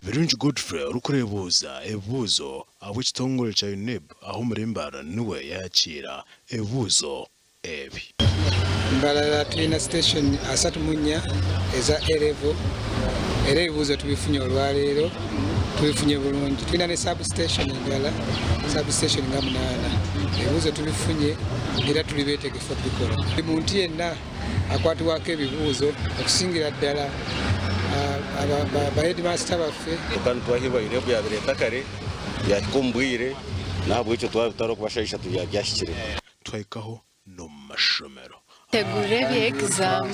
Birungi Godfrey orikureebuuza ebibuuzo ahabw'ekitongore kya UNEB aha omuri Mbarara niwe yaakiira ebibuuzo ebi. Mbarara twine station 34 eza A-level era ebibuuzo tubifunye olwaleero tubifunye bulungi. Twine ne sub station endala, sub station nga munaana. Ebibuuzo tubifunye era turi betegefu okubikora. Buri muntu yenna akwatibwako ebibuuzo okusingira ddala ba headmaster baffe. Kandi twaheebwa UNEB yabireeta kare byahika omu bwire n'ahabw'ekyo twabitwara okuba shaaha ishatu byaba byahikire. Twahikaho n'omu mashomero. Tegura ebi exam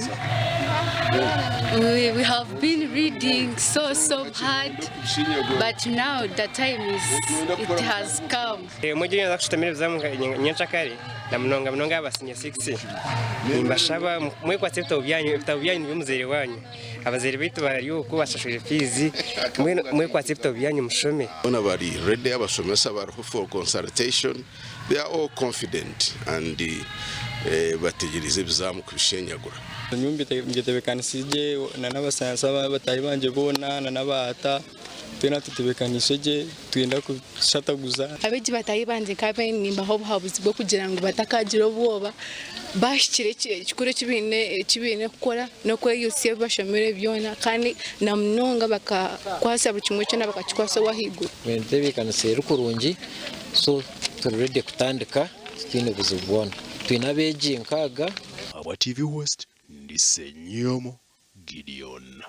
we, we have been reading so so hard but now the time is it has come. Omwegi oriyo naaza kushutamira ebizamu nyenkyakare na munonga munonga aba senior six nimbashaba mwekwatse ebitabo byanyu, ebitabo byanyu nibyo muzaire wanyu. Abazaire baitu bari okwo bashashwire fiizi mbwenu mwekwatse ebitabo byanyu mushome. Boona bari ready abashomesa bariho for consultation. They are all confident and bategyereize ebizaamu kubishenyagura. Nyowe mbyetebekanisize gye na n'abasayansa bataahi bangye boona na n'abaata twena tutebekanise gye nitwenda kushataguza. Abeegi bataahi bangye nkabaire nimbaha obuhabuzi bw'okugira ngu batakagira obwoba bahikire ekikuru eki baine kukora n'okweijutsya ebi bashomire byona kandi na munonga bakakwasa buri kimwe kyona bakakikwasa ow'ahaiguru. Entebeekanisa eri kurungi. So turi ready kutandika tutaine buzibu bwona. Twine abeegi 6. Ahabwa TV West, ndi Ssenyomo Gideon.